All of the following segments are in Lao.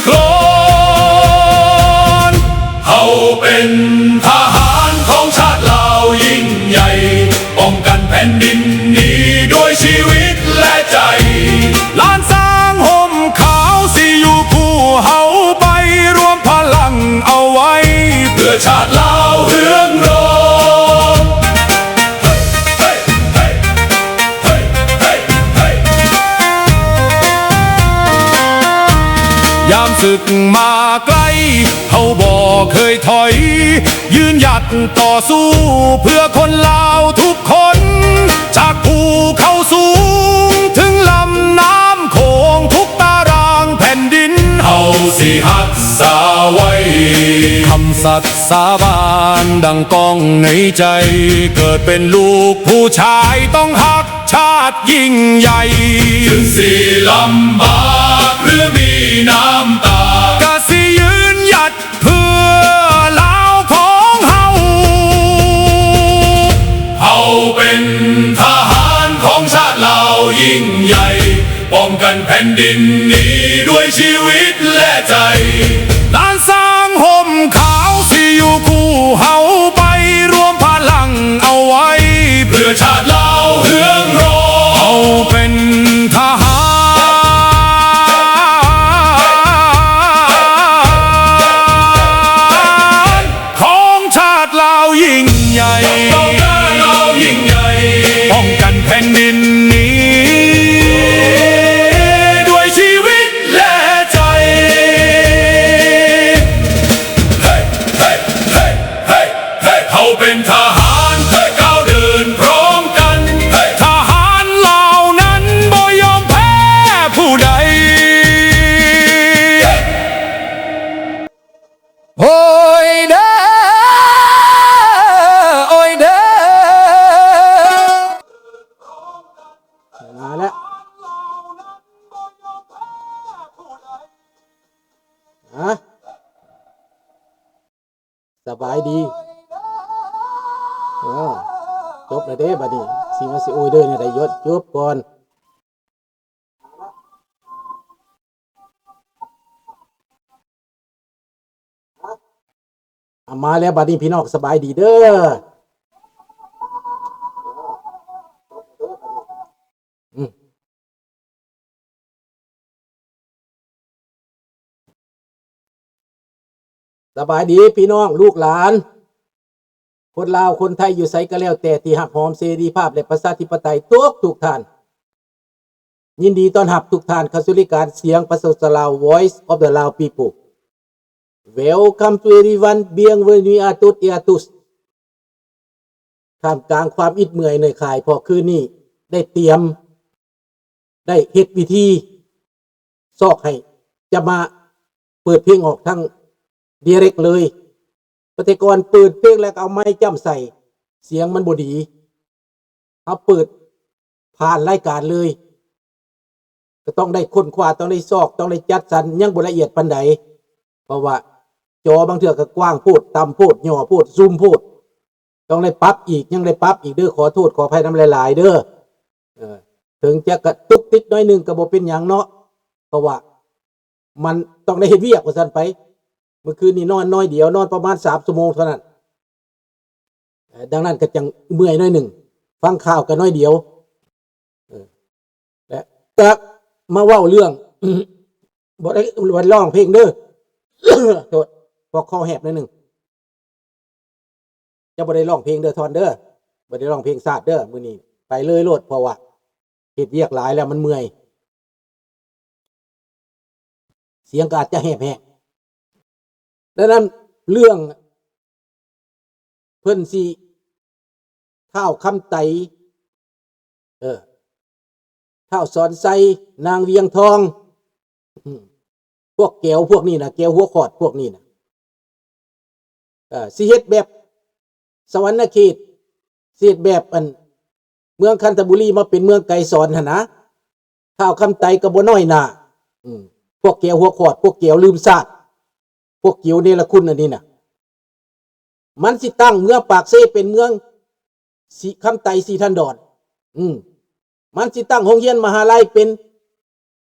ໂຄລນ ເຮົາເປັນທະຫານຂອງຊາດລາວຍິ່ງໃຫຍ່ ປ້ອງກັນແຜ່ນດິນນີ້ດ້ວຍຊີວິດແລະໃຈ. ລ້ານຊ້າງຮົ່ມຂາວຊິຢູ່ຄູ່ເຮົາໄປ ລວມພະລັງເອົາໄວ້ ເພື່ອຊາດລາວເຮືອງໂລມ. ຍາມສຶກມາໃກ້ ເຮົາບໍ່ເຄີຍຖອຍ ຢືນຫຍັດຕໍ່ສູ້ເພື່ອຄົນລາວທຸກຄົນ ຈາກພູເຂົາສູງເຖິງລຳນ້ຳໂຂງ ທຸກຕາລາງແຜ່ນດິນເຮົາຊິຮັກສາໄວ້. ຄຳສັດສາບານດັ່ງກ້ອງໃນໃຈ ເກີດເປັນລູກຜູ້ຊາຍຕ້ອງຮັກຊາດຍິ່ງໃຫຍ່ ເຖິງຊິລຳບາກຫຼືມີນ້ຳຕາ ກະຊິຢືນຫຍັດເພື່ອລາວຂອງເຮົາ. ເຮົາເປັນທະຫານຂອງຊາດລາວຍິ່ງໃຫຍ່ ປ້ອງກັນແຜ່ນດິນນີ້ດ້ວຍຊີວິດແລະໃຈ. ລ້ານຊ້າງຮົ່ມຂາວຊິຢູ່ຄູ່ເຮົາໄປ ລວມພະລັງເອົາໄວ້ ເພື່ອຊາດລາວເຮືອງໂລມ. ເຮົາເປັນທະຫານຂອງຊາດລາວຍິ່ງໃຫຍ່ ປ້ອງກັນແຜ່ນດິນນີ້ ດ້ວຍຊີວິດແລະໃຈ. ເຮົາເປັນທະຫານ ກ້າວເດີນພ້ອມກັນ ທະຫານລາວນັ້ນບໍ່ຍອມແພ້ຜູ້ໃດ. ໂອ້ຍເດີ ໂອ້ຍເດີ ມາແລ້ວ ຮະ ສະບາຍດີ ເອີ ຈົບແລ້ວເດ້ ບາດນີ້ຊິມາຊິໂອ້ຍເດີແນວໃດ ຢຸດ ຈົບກ່ອນ. ອາ ມາແລ້ວ ບາດນີ້ພີ່ນ້ອງ ສະບາຍດີເດີ ອືມ. ສະບາຍດີພີ່ນ້ອງລູກຫຼານ ຄົນລາວຄົນໄທຢູ່ໃສກໍແລ້ວແຕ່ ທີ່ຮັກຫອມເສລີພາບ ແລະ ປະຊາທິປະໄຕທຸກໆທ່ານ. ຍິນດີຕ້ອນຮັບທຸກທ່ານເຂົ້າສູ່ລາຍການສຽງປະຊາຊົນລາວ Voice of the Lao People. Welcome to everyone, bienvenue à toutes et à tous. ທ່າມກາງຄວາມອິດເມື່ອຍເມື່ອຍຄາຍ ເພາະຄືນນີ້ໄດ້ຕຽມ ໄດ້ເຮັດວິທີຊອກໃຫ້ຈະມາເປີດເພງອອກທາງ direct ເລີຍ. ແຕ່ກ່ອນເປີດເພງແລ້ວກໍເອົາໄມຈ້ຳໃສ່ ສຽງມັນບໍ່ດີ. ເຮົາເປີດຜ່ານລາຍການເລີຍ ກໍຕ້ອງໄດ້ຄົ້ນຄວ້າ ຕ້ອງໄດ້ຊອກ ຕ້ອງໄດ້ຈັດສັນ ຍັງບໍ່ລະອຽດປານໃດ ເພາະວ່າຈໍບາງເທື່ອກໍກວ້າງໂພດ ຕ່ຳໂພດ ຫຍໍ້ໂພດ ຊູມໂພດ ຕ້ອງໄດ້ປັບອີກ ຍັງໄດ້ປັບອີກເດີ ຂໍໂທດຂໍອະໄພນຳຫຼາຍໆເດີ. ເອີ ເຖິງຈະກະຕຸກຕິກໜ້ອຍໜຶ່ງກໍບໍ່ເປັນຫຍັງເນາະ ເພາະວ່າມັນຕ້ອງໄດ້ເຮັດວຽກວ່າຊັ້ນໄປ. ມື້ຄືນນີ້ນອນໜ້ອຍດຽວ ນອນປະມານສາມຊົ່ວໂມງເທົ່ານັ້ນ. ເອີ ດັ່ງນັ້ນກໍຈັ່ງເມື່ອຍໜ້ອຍໜຶ່ງ ຟັງຂ່າວກໍໜ້ອຍດຽວ. ເອີ ແລະ ກໍມາເວົ້າເລື່ອງ ບໍ່ໄດ້ ບໍ່ໄດ້ຮ້ອງເພງເດີ ໂທດ ພວກຄໍແຫບໜ້ອຍໜຶ່ງ. ເຈົ້າບໍ່ໄດ້ຮ້ອງເພງເດີ ທ່ອນເດີ ບໍ່ໄດ້ຮ້ອງເພງຊາດເດີ ມື້ນີ້ໄປເລີຍໂລດ ເພາະວ່າເຮັດວຽກຫຼາຍແລ້ວມັນເມື່ອຍ. ສຽງກໍອາດຈະແຫບແຮງ. ດັ່ງນັ້ນເລື່ອງເພິ່ນຊິ ທ້າວຄຳໄຕ ເອີ ທ້າວສອນໄຊ ນາງວຽງທອງ ອືມ ພວກແກວພວກນີ້ນະ ແກວຫົວຂອດພວກນີ້ນະ ເອີ ຊິເຮັດແບບສະຫວັນນະເຂດ ຊິເຮັດແບບອັນ ເມືອງຄັນທະບູລີມາເປັນເມືອງໄກສອນຫັ້ນນະ ທ້າວຄຳໄຕກໍບໍ່ນ້ອຍໜ້າ ອືມ ພວກແກວຫົວຂອດ ພວກແກວລືມຊາດ ພວກເກວເນລະຄຸນອັນນີ້ນະ ມັນຊິຕັ້ງເມືອງປາກເຊເປັນເມືອງສີ ຄຳໄຕສີທັນດອນ ອືມ ມັນຊິຕັ້ງໂຮງຮຽນມະຫາໄລເປັນ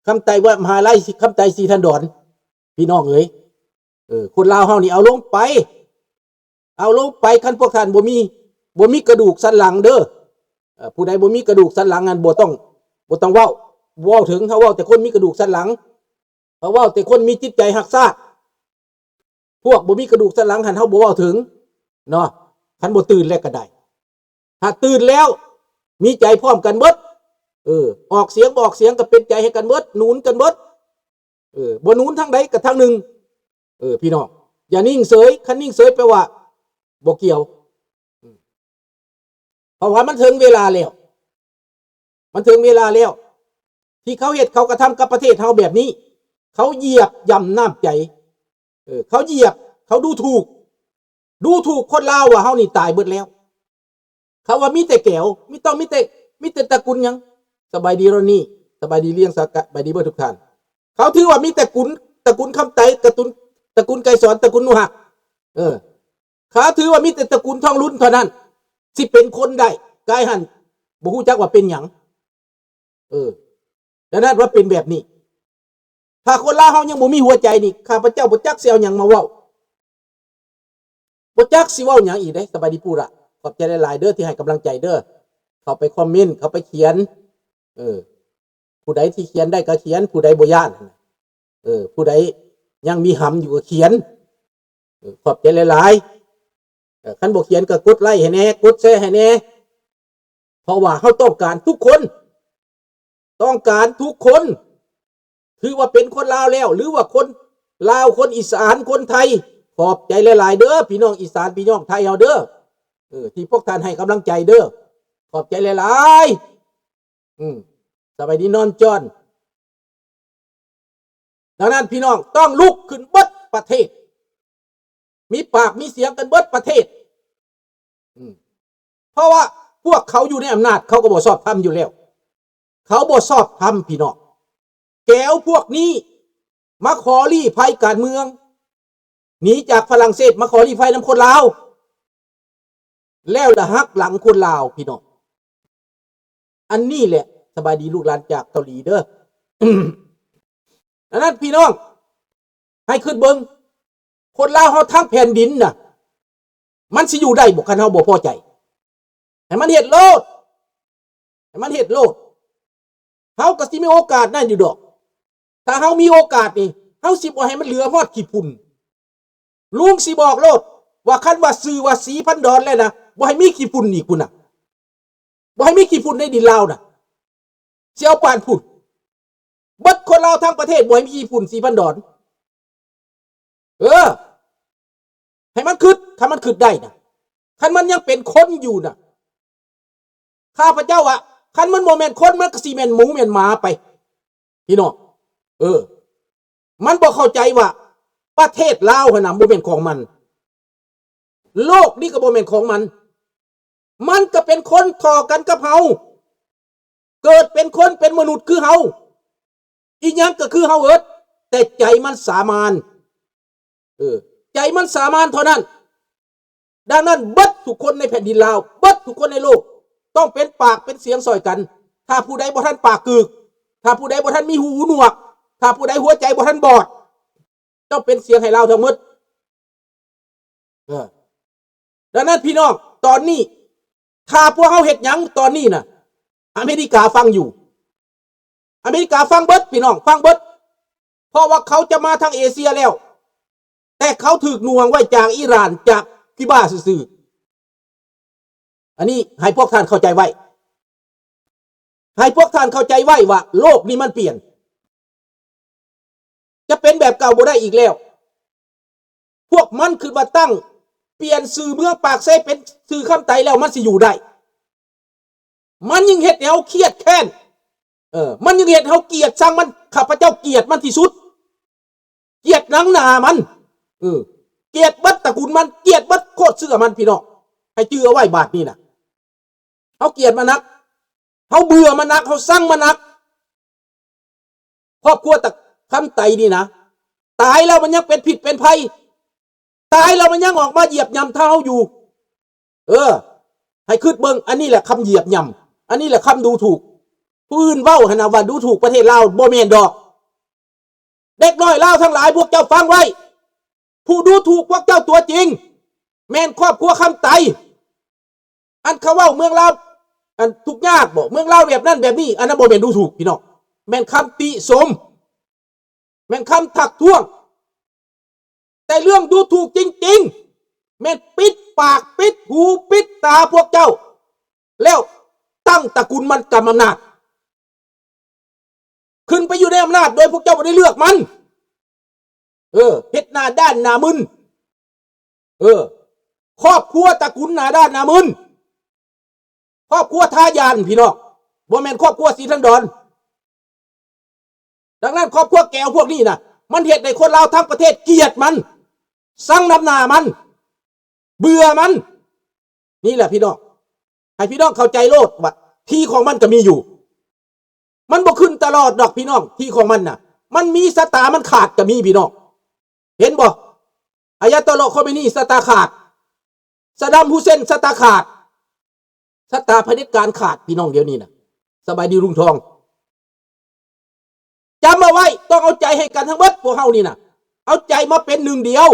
ຄຳໄຕ ວ່າມະຫາໄລຄຳໄຕສີທັນດອນ ພີ່ນ້ອງເອີຍ. ເອີ ຄົນລາວເຮົານີ້ເອົາລົງໄປ ເອົາລົງໄປ. ຄັນພວກທ່ານບໍ່ມີ ບໍ່ມີກະດູກສັນຫຼັງເດີ ເອີ ຜູ້ໃດບໍ່ມີກະດູກສັນຫຼັງນັ້ນບໍ່ຕ້ອງ ບໍ່ຕ້ອງເວົ້າ ບໍ່ເວົ້າເຖິງ. ເຮົາເວົ້າແຕ່ຄົນມີກະດູກສັນຫຼັງ ເຮົາເວົ້າແຕ່ຄົນມີຈິດໃຈຮັກຊາດ. ພວກບໍ່ມີກະດູກສັນຫຼັງຫັ້ນເຮົາບໍ່ເວົ້າເຖິງເນາະ. ຄັນບໍ່ຕື່ນແລ້ວກໍໄດ້ ຖ້າຕື່ນແລ້ວມີໃຈພ້ອມກັນເບິດ ເອີ ອອກສຽງບໍ່ອອກສຽງກໍເປັນໃຈໃຫ້ກັນເບິດ ໜູນກັນເບິດ ເອີ ບໍ່ໜູນທາງໃດກໍທາງໜຶ່ງ. ເອີ ພີ່ນ້ອງ ຢ່ານິ່ງເສີຍ. ຄັນນິ່ງເສີຍແປວ່າບໍ່ກ່ຽວ ເພາະວ່າມັນເຖິງເວລາແລ້ວ ມັນເຖິງເວລາແລ້ວ ທີ່ເຂົາເຮັດ ເຂົາກະທຳກັບປະເທດເຮົາແບບນີ້. ເຂົາຢຽບຢ່ຳນ້ຳໃຈ ເອີ ເຂົາຢຽບ ເຂົາດູຖູກ ດູຖູກຄົນລາວວ່າເຮົານີ້ຕາຍເບິດແລ້ວ. ເຂົາວ່າມີແຕ່ແກວ ມີ ຕ້ອງມີແຕ່ ມີແຕ່ຕະກຸນຫຍັງ. ສະບາຍດີລອນນີ ສະບາຍດີລຽງສາກະ ສະບາຍດີເບິດທຸກທ່ານ. ເຂົາຖືວ່າມີແຕ່ກຸນ ຕະກຸນຄຳໄຕ ຕະກຸນ ຕະກຸນໄກສອນ ຕະກຸນໜູຮັກ ເອີ ເຂົາຖືວ່າມີແຕ່ຕະກຸນທອງລຸນເທົ່ານັ້ນ ຊິເປັນຄົນໄດ້. ກາຍຫັ້ນບໍ່ຮູ້ຈັກວ່າເປັນຫຍັງ. ເອີ ດັ່ງນັ້ນວ່າເປັນແບບນີ້ ຖ້າຄົນລາວເຮົາຍັງບໍ່ມີຫົວໃຈນີ້ ຂ້າພະເຈົ້າບໍ່ຈັກຊິເອົາຫຍັງມາເວົ້າ ບໍ່ຈັກຊິເວົ້າຫຍັງອີກເດ້. ສະບາຍດີປູລະ ຂອບໃຈຫຼາຍໆເດີທີ່ໃຫ້ກຳລັງໃຈເດີ ເຂົ້າໄປຄອມເມັນ ເຂົ້າໄປຂຽນ ເອີ ຜູ້ໃດທີ່ຂຽນໄດ້ກໍຂຽນ ຜູ້ໃດບໍ່ຢ້ານ ເອີ ຜູ້ໃດຍັງມີຫຳຢູ່ກໍຂຽນ ເອີ ຂອບໃຈຫຼາຍໆ. ເອີ ຄັນບໍ່ຂຽນກໍກົດໄລ້ໃຫ້ແດ່ ກົດແຊໃຫ້ແດ່ ເພາະວ່າເຮົາຕ້ອງການທຸກຄົນ ຕ້ອງການທຸກຄົນ ຖືວ່າເປັນຄົນລາວແລ້ວ ຫຼືວ່າຄົນລາວ ຄົນອີສານ ຄົນໄທ. ຂອບໃຈຫຼາຍໆເດີ ພີ່ນ້ອງອີສານ ພີ່ນ້ອງໄທເຮົາເດີ ເອີ ທີ່ພວກທ່ານໃຫ້ກຳລັງໃຈເດີ ຂອບໃຈຫຼາຍໆ. ອືມ ສະບາຍດີນອນຈອນ. ດັ່ງນັ້ນພີ່ນ້ອງຕ້ອງລຸກຂຶ້ນເບິດປະເທດ ມີປາກມີສຽງກັນເບິດປະເທດ ອືມ ເພາະວ່າພວກເຂົາຢູ່ໃນອຳນາດ ເຂົາກໍບໍ່ຊອບທຳຢູ່ແລ້ວ ເຂົາບໍ່ຊອບທຳພີ່ນ້ອງ. ແກວພວກນີ້ມາຂໍລີ້ໄພການເມືອງ ໜີຈາກຝຣັ່ງເສດມາຂໍລີ້ໄພນຳຄົນລາວ ແລ້ວລະຫັກຫຼັງຄົນລາວພີ່ນ້ອງ. ອັນນີ້ແຫຼະ ສະບາຍດີລູກຫຼານຈາກເກົາຫຼີເດີ. ອັນນັ້ນພີ່ນ້ອງ ໃຫ້ຄິດເບິ່ງ ຄົນລາວເຮົາທັງແຜ່ນດິນນະ ມັນຊິຢູ່ໄດ້ບໍ່ ຄັນເຮົາບໍ່ພໍໃຈ? ໃຫ້ມັນເຮັດໂລດ ໃຫ້ມັນເຮັດໂລດ ເຮົາກໍຊິມີໂອກາດນັ້ນຢູ່ດອກ. ຖ້າເຮົາມີໂອກາດນີ້ ເຮົາຊິບໍ່ໃຫ້ມັນເຫຼືອຮອດຂີ້ຝຸ່ນ. ລຸງຊິບອກໂລດວ່າ ຄັນວ່າຊື່ວ່າສີພັນດອນແລ້ວນະ ບໍ່ໃຫ້ມີຂີ້ຝຸ່ນອີກພຸ້ນນະ ບໍ່ໃຫ້ມີຂີ້ຝຸ່ນໃນດິນລາວນະ ຊິເອົາປານພຸ້ນ ເບິດຄົນລາວທັງປະເທດ ບໍ່ໃຫ້ມີຂີ້ຝຸ່ນສີພັນດອນ. ເອີ ໃຫ້ມັນຄິດ ຄັນມັນຄິດໄດ້ນະ ຄັນມັນຍັງເປັນຄົນຢູ່ນະ ຂ້າພະເຈົ້າວ່າ ຄັນມັນບໍ່ແມ່ນຄົນ ມັນກໍຊິແມ່ນໝູແມ່ນໝາໄປ ພີ່ນ້ອງ. ເອີ ມັນບໍ່ເຂົ້າໃຈວ່າປະເທດລາວຫັ້ນນະບໍ່ແມ່ນຂອງມັນ ໂລກນີ້ກໍບໍ່ແມ່ນຂອງມັນ ມັນກໍເປັນຄົນທໍ່ກັນກັບເຮົາ ເກີດເປັນຄົນເປັນມະນຸດຄືເຮົາ ອີຫຍັງກໍຄືເຮົາເບິດ ແຕ່ໃຈມັນສາມານ ເອີ ໃຈມັນສາມານເທົ່ານັ້ນ. ດັ່ງນັ້ນເບິດທຸກຄົນໃນແຜ່ນດິນລາວ ເບິດທຸກຄົນໃນໂລກ ຕ້ອງເປັນປາກເປັນສຽງຊ່ອຍກັນ. ຖ້າຜູ້ໃດບໍ່ທັນປາກກືກ ຖ້າຜູ້ໃດບໍ່ທັນມີຫູໜວກ ຖ້າຜູ້ໃດຫົວໃຈບໍ່ທັນບອດ ຕ້ອງເປັນສຽງໃຫ້ລາວທັງໝົດ. ເອີ ດັ່ງນັ້ນພີ່ນ້ອງ ຕອນນີ້ ຖ້າພວກເຮົາເຮັດຫຍັງຕອນນີ້ນະ ອາເມລິກາຟັງຢູ່ ອາເມລິກາຟັງເບິດ ພີ່ນ້ອງ ຟັງເບິດ ເພາະວ່າເຂົາຈະມາທາງເອເຊຍແລ້ວ ແຕ່ເຂົາຖືກໜ່ວງໄວ້ຈາກອີຣານ ຈາກຄິວບາຊື່ໆ. ອັນນີ້ໃຫ້ພວກທ່ານເຂົ້າໃຈໄວ້ ໃຫ້ພວກທ່ານເຂົ້າໃຈໄວ້ວ່າໂລກນີ້ມັນປ່ຽນ ຈະເປັນແບບເກົ່າບໍ່ໄດ້ອີກແລ້ວ. ພວກມັນຂຶ້ນມາຕັ້ງ ປ່ຽນຊື່ເມືອງປາກເຊເປັນຊື່ຄຳໄຕແລ້ວ ມັນຊິຢູ່ໄດ້? ມັນຍິ່ງເຮັດໃຫ້ເຮົາຄຽດແຄ້ນ ເອີ ມັນຍິ່ງເຮັດໃຫ້ເຮົາກຽດຊັງມັນ. ຂ້າພະເຈົ້າກຽດມັນທີ່ສຸດ ກຽດໜັງໜ້າມັນ ເອີ ກຽດເບິດຕະກຸນມັນ ກຽດເບິດໂຄດເຊື້ອມັນ ພີ່ນ້ອງ ໃຫ້ຈື່ເອົາໄວ້ບາດນີ້ນະ. ເຮົາກຽດມັນນັກ ເຮົາເບື່ອມັນນັກ ເຮົາຊັງມັນນັກ. ຄອບຄົວຕະ ຄຳໄຕນີ້ນະ ຕາຍແລ້ວມັນຍັງເປັນພິດເປັນໄພ ຕາຍແລ້ວມັນຍັງອອກມາຢຽບຫຍ້ຳເຮົາຢູ່. ເອີ ໃຫ້ຄິດເບິ່ງ ອັນນີ້ແຫຼະຄຳຢຽບຫຍ້ຳ ອັນນີ້ແຫຼະຄຳດູຖູກ. ຜູ້ອື່ນເວົ້າຫັ້ນນະວ່າດູຖູກປະເທດລາວ ບໍ່ແມ່ນດອກ. ເດັກນ້ອຍລາວທັງຫຼາຍ ພວກເຈົ້າຟັງໄວ້, ຜູ້ດູຖູກພວກເຈົ້າຕົວຈິງ ແມ່ນຄອບຄົວຄຳໄຕ. ອັນເຂົາເວົ້າເມືອງລາວ ອັນທຸກຍາກບໍ ເມືອງລາວແບບນັ້ນແບບນີ້ ອັນນັ້ນບໍ່ແມ່ນດູຖູກພີ່ນ້ອງ, ແມ່ນຄຳຕິຊົມ, ແມ່ນຄຳທັກທ້ວງ. ແຕ່ເລື່ອງດູຖູກຈິງໆ ແມ່ນປິດປາກ ປິດຫູ ປິດຕາພວກເຈົ້າ ແລ້ວຕັ້ງຕະກຸນມັນກຳອຳນາດ ຂຶ້ນໄປຢູ່ໃນອຳນາດໂດຍພວກເຈົ້າບໍ່ໄດ້ເລືອກມັນ. ເອີ ເຮັດໜ້າດ້ານໜ້າມຶນ. ເອີ ຄອບຄົວຕະກຸນໜ້າດ້ານໜ້າມຶນ. ຄອບຄົວທ່າຢ້ານພີ່ນ້ອງ, ບໍ່ແມ່ນຄອບຄົວສີທັນດອນ. ດັ່ງນັ້ນຄອບຄົວແກວພວກນີ້ນະ ມັນເຮັດໃຫ້ຄົນລາວທັງປະເທດກຽດມັນ, ຊັງນຳໜ້າມັນ, ເບື່ອມັນ. ນີ້ແຫຼະພີ່ນ້ອງ, ໃຫ້ພີ່ນ້ອງເຂົ້າໃຈໂລດວ່າທີ່ຂອງມັນກໍມີຢູ່. ມັນບໍ່ຂຶ້ນຕະຫຼອດດອກພີ່ນ້ອງ, ທີ່ຂອງມັນນະ ມັນມີຊະຕາມັນຂາດກໍມີພີ່ນ້ອງ. ເຫັນບໍ່? ອາຍາໂຕະໂລະໂຄເມນີ ຊະຕາຂາດ, ຊະດຳຮຸເຊນ ຊະຕາຂາດ, ຊະຕາຜະເດັດການຂາດພີ່ນ້ອງ. ດຽວນີ້ນະ ສະບາຍດີລຸງທອງ, ຈຳເອົາໄວ້, ຕ້ອງເອົາໃຈໃຫ້ກັນທັງເບິດ ພວກເຮົານີ້ນະ, ເອົາໃຈມາເປັນໜຶ່ງດຽວ.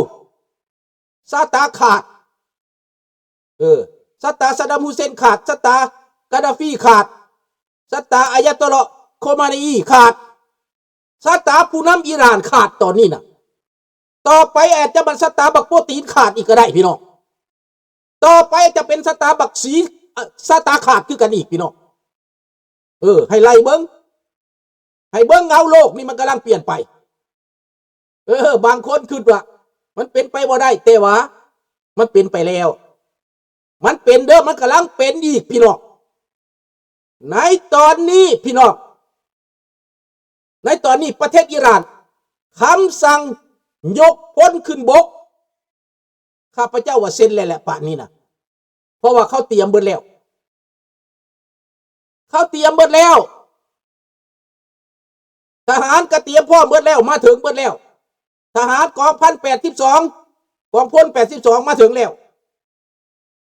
ຊະຕາຂາດ, ເອີ ຊະຕາຊະດຳຮຸເຊນຂາດ, ຊະຕາກາດາຟີຂາດ, ຊະຕາອາຍາໂຕະໂລະໂຄເມນີຂາດ, ຊະຕາຜູ້ນຳອີຣານຂາດຕອນນີ້ນະ. ຕໍ່ໄປອາດຈະບັນຊະຕາບັກໂປຕີນຂາດອີກກໍໄດ້ພີ່ນ້ອງ. ຕໍ່ໄປຈະເປັນຊະຕາບັກສີ ອາ ຊະຕາຂາດຄືກັນອີກພີ່ນ້ອງ. ເອີ ໃຫ້ໄລ່ເບິ່ງ, ໃຫ້ເບິ່ງເງົາໂລກນີ້ມັນກຳລັງປ່ຽນໄປ. ເອີ ບາງຄົນຄິດວ່າມັນເປັນໄປບໍ່ໄດ້, ແຕ່ວ່າມັນເປັນໄປແລ້ວ. ມັນເປັນເດີ, ມັນກຳລັງເປັນອີກພີ່ນ້ອງ. ໃນຕອນນີ້ພີ່ນ້ອງ, ໃນຕອນນີ້ປະເທດອີຣານຄຳສັ່ງຍົກພົນຂຶ້ນບົກ. ຂ້າພະເຈົ້າວ່າເຊັນແລ້ວແຫຼະປານນີ້ນະ, ເພາະວ່າເຂົາຕຽມເບິດແລ້ວ, ເຂົາຕຽມເບິດແລ້ວ. ທະຫານກໍຕຽມພ້ອມເບິດແລ້ວ, ມາເຖິງເບິດແລ້ວ. ທະຫານກອງພັນແປດສິບສອງ, ກອງພົນແປດສິບສອງມາເຖິງແລ້ວ,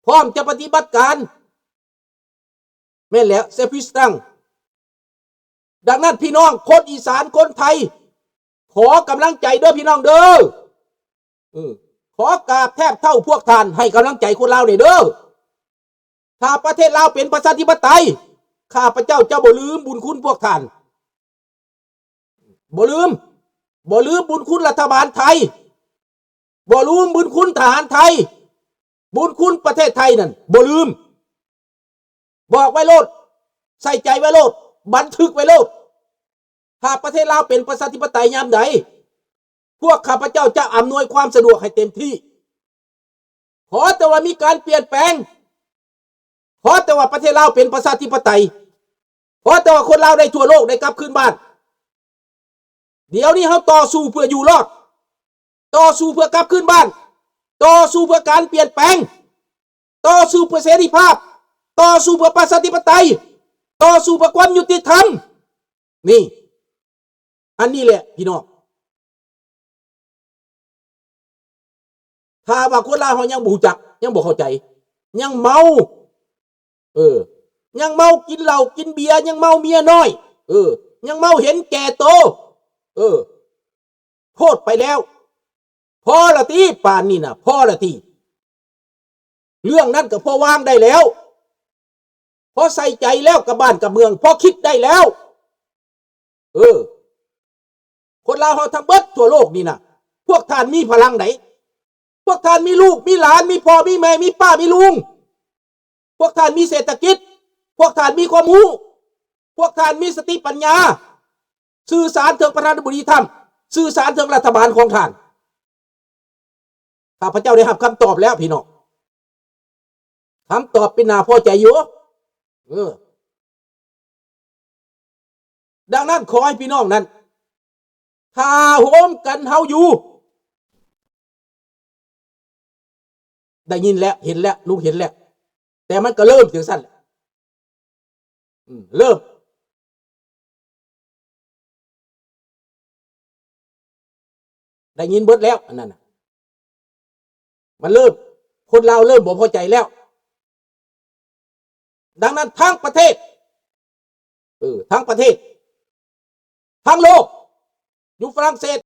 ພ້ອມຈະປະຕິບັດການ. ແມ່ນແລ້ວ ເຊຟຣີສຕຣັງ. ດັ່ງນັ້ນ ພີ່ນ້ອງຄົນອີສານ ຄົນໄທ ຂໍກຳລັງໃຈເດີພີ່ນ້ອງເດີ. ເອີ ຂໍກາບແທບເທົ້າພວກທ່ານໃຫ້ກຳລັງໃຈຄົນລາວແດ່ເດີ. ຖ້າປະເທດລາວເປັນປະຊາທິປະໄຕ, ຂ້າພະເຈົ້າຈະບໍ່ລືມບຸນຄຸນພວກທ່ານ. ບໍ່ລືມ, ບໍ່ລືມບຸນຄຸນລັດຖະບານໄທ, ບໍ່ລືມບຸນຄຸນທະຫານໄທ, ບຸນຄຸນປະເທດໄທນັ້ນບໍ່ລືມ. ບອກໄວ້ໂລດ, ໃສ່ໃຈໄວ້ໂລດ, ບັນທຶກໄວ້ໂລດ. ຖ້າປະເທດລາວເປັນປະຊາທິປະໄຕຍາມໃດ, ພວກຂ້າພະເຈົ້າຈະອຳນວຍຄວາມສະດວກໃຫ້ເຕັມທີ່. ຂໍແຕ່ວ່າມີການປ່ຽນແປງ, ຂໍແຕ່ວ່າປະເທດລາວເປັນປະຊາທິປະໄຕ, ຂໍແຕ່ວ່າຄົນລາວໃນທົ່ວໂລກໄດ້ກັບຄືນບ້ານ. ດຽວນີ້ເຮົາຕໍ່ສູ້ເພື່ອຢູ່ລອດ, ຕໍ່ສູ້ເພື່ອກັບຄືນບ້ານ, ຕໍ່ສູ້ເພື່ອການປ່ຽນແປງ, ຕໍ່ສູ້ເພື່ອເສລີພາບ, ຕໍ່ສູ້ເພື່ອປະຊາທິປະໄຕ, ຕໍ່ສູ້ເພື່ອຄວາມຍຸຕິທຳ. ນີ້ ອັນນີ້ແຫຼະພີ່ນ້ອງ. ຖ້າວ່າຄົນລາວເຮົາຍັງບໍ່ຮູ້ຈັກ, ຍັງບໍ່ເຂົ້າໃຈ, ຍັງເມົາ, ເອີ, ຍັງເມົາກິນເຫຼົ້າກິນເບຍ, ຍັງເມົາເມຍນ້ອຍ, ເອີ, ຍັງເມົາເຫັນແກ່ໂຕ, ເອີ, ໂພດໄປແລ້ວ. ພໍລະຕິ ປານນີ້ນະ, ພໍລະຕິ. ເລື່ອງນັ້ນກໍພໍວາງໄດ້ແລ້ວ, ພໍໃສ່ໃຈແລ້ວກັບບ້ານກັບເມືອງ, ພໍຄິດໄດ້ແລ້ວ. ເອີ, ຄົນລາວເຮົາທັງເບິດທົ່ວໂລກນີ້ນະ, ພວກທ່ານມີພະລັງໃດ໋. ພວກທ່ານມີລູກມີຫຼານ, ມີພໍ່ມີແມ່, ມີປ້າມີລຸງ. ພວກທ່ານມີເສດຖະກິດ, ພວກທ່ານມີຄວາມຮູ້, ພວກທ່ານມີສະຕິປັນຍາ, ສື່ສານເຖິງປະທານາທິບໍດີທຣຳ, ສື່ສານເຖິງລັດຖະບານຂອງທ່ານ. ຂ້າພະເຈົ້າໄດ້ຮັບຄຳຕອບແລ້ວພີ່ນ້ອງ, ຄຳຕອບເປັນໜ້າພໍໃຈຢູ່. ເອີ. ດັ່ງນັ້ນ ຂໍໃຫ້ພີ່ນ້ອງນັ້ນຖ້າໂຮມກັນເຮົາຢູ່. ໄດ້ຍິນແລ້ວ ເຫັນແລ້ວ ລຸງເຫັນແລ້ວ, ແຕ່ມັນກໍເລີ່ມຈັ່ງຊັ້ນແຫຼະ. ອືມ ເລີ່ມ. ໄດ້ຍິນເບິດແລ້ວ ອັນນັ້ນນະ. ມັນເລີ່ມ, ຄົນລາວເລີ່ມບໍ່ພໍໃຈແລ້ວ. ດັ່ງນັ້ນ ທັງປະເທດ, ເອີ, ທັງປະເທດ, ທັງໂລກ, ຢູ່ຝຣັ່ງເສດ,